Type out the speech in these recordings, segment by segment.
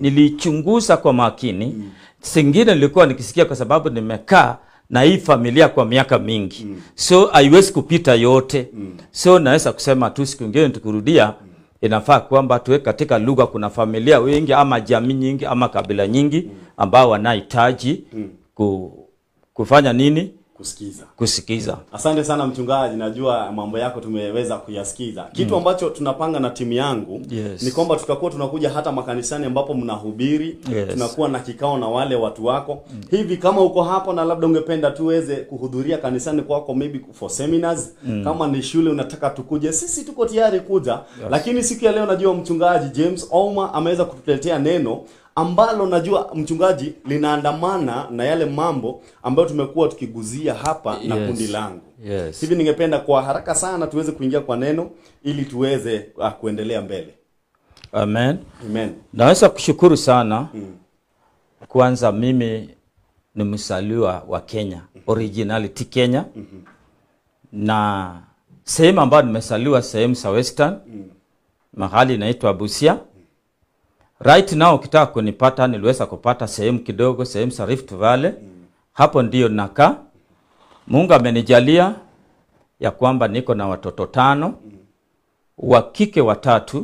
Nilichunguza kwa makini. Singine nilikuwa nikisikia kwa sababu nimekaa na hii familia kwa miaka mingi. So haiwezi kupita yote. So naweza kusema tu siku nyingine tukirudia, inafaa kwamba tuwe katika lugha. Kuna familia wengi ama jamii nyingi ama kabila nyingi ambao wanahitaji kufanya nini? Kusikiza. Kusikiza. Asante sana mchungaji, najua mambo yako tumeweza kuyasikiza. Kitu ambacho tunapanga na timu yangu ni kwamba tutakuwa tunakuja hata makanisani ambapo mnahubiri, tunakuwa na kikao na wale watu wako. Hivi kama uko hapo na labda ungependa tuweze kuhudhuria kanisani kwako, maybe for seminars, kama ni shule unataka tukuje, sisi tuko tayari kuja. Lakini siku ya leo najua mchungaji James Ouma ameweza kutuletea neno ambalo najua mchungaji linaandamana na yale mambo ambayo tumekuwa tukiguzia hapa na kundi langu. Hivi ningependa kwa haraka sana tuweze kuingia kwa neno ili tuweze kuendelea mbele. Amen. Amen. Naweza kushukuru sana. Kwanza mimi ni mzaliwa wa Kenya, originality Kenya. Na sehemu ambayo nimesaliwa sehemu za Western, mahali inaitwa Busia. Right now ukitaka kunipata niliweza kupata sehemu kidogo, sehemu za Rift Valley. Hapo ndiyo nakaa. Mungu amenijalia ya kwamba niko na watoto 5, wa kike 3,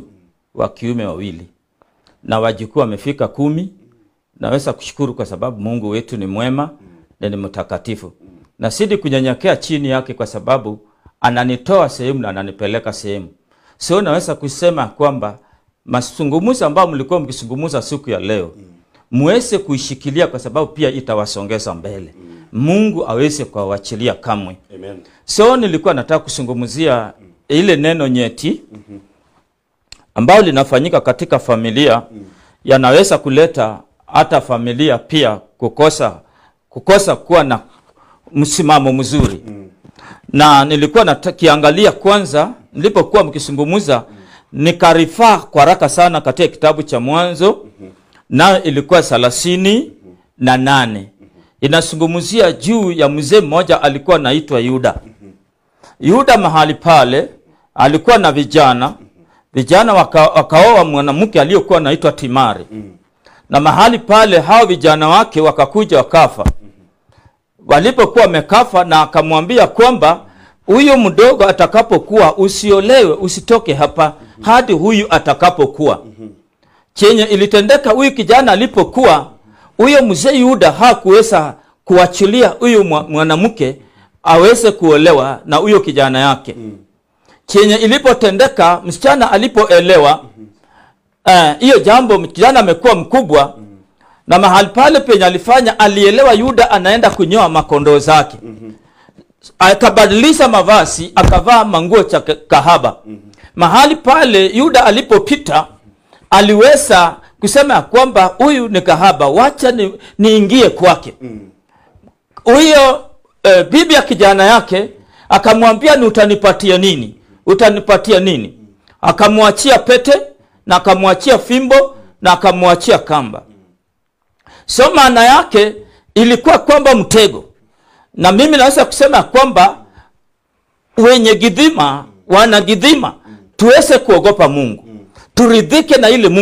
wa kiume 2. Na wajukuu wamefika 10. Naweza kushukuru kwa sababu Mungu wetu ni mwema na ni mtakatifu. Nasidi kunyenyekea chini yake kwa sababu ananitoa sehemu na ananipeleka sehemu. So naweza kusema kwamba mazungumzo ambayo mlikuwa mkizungumza siku ya leo, muweze kuishikilia kwa sababu pia itawasongeza mbele. Mungu aweze kuwachilia kamwe. Amen. So nilikuwa nataka kuzungumzia ile neno nyeti ambalo linafanyika katika familia, yanaweza kuleta hata familia pia kukosa kuwa na msimamo mzuri. Na nilikuwa natakiangalia kwanza nilipokuwa mkizungumza, nikarifaa kwa haraka sana katika kitabu cha Mwanzo, na ilikuwa 38. Inazungumzia juu ya mzee mmoja alikuwa anaitwa Yuda. Yuda mahali pale alikuwa na vijana. Vijana wakaoa mwanamke aliyekuwa anaitwa Timari. Na mahali pale hao vijana wake wakakuja wakafa. Walipokuwa wamekafa, na akamwambia kwamba huyu mdogo atakapokuwa usiolewe, usitoke hapa hadi huyu atakapokuwa. Chenye ilitendeka, huyu kijana alipokuwa, huyo mzee Yuda hakuweza kuachilia huyu mwanamke aweze kuolewa na huyo kijana yake. Chenye ilipotendeka, msichana alipoelewa hiyo jambo, kijana amekuwa mkubwa, na mahali pale penye alifanya, alielewa Yuda anaenda kunyoa makondoo zake. Akabadilisha mavazi, akavaa manguo cha kahaba. Mahali pale Yuda alipopita, aliweza kusema kwamba huyu ni kahaba, wacha niingie kwake. Huyo bibi ya kijana yake akamwambia, ni utanipatia nini? Utanipatia nini? Akamwachia pete na akamwachia fimbo na akamwachia kamba. So maana yake ilikuwa kwamba mtego. Na mimi naweza kusema kwamba wenye gidhima wana gidhima, tuweze kuogopa Mungu, turidhike na ile Mungu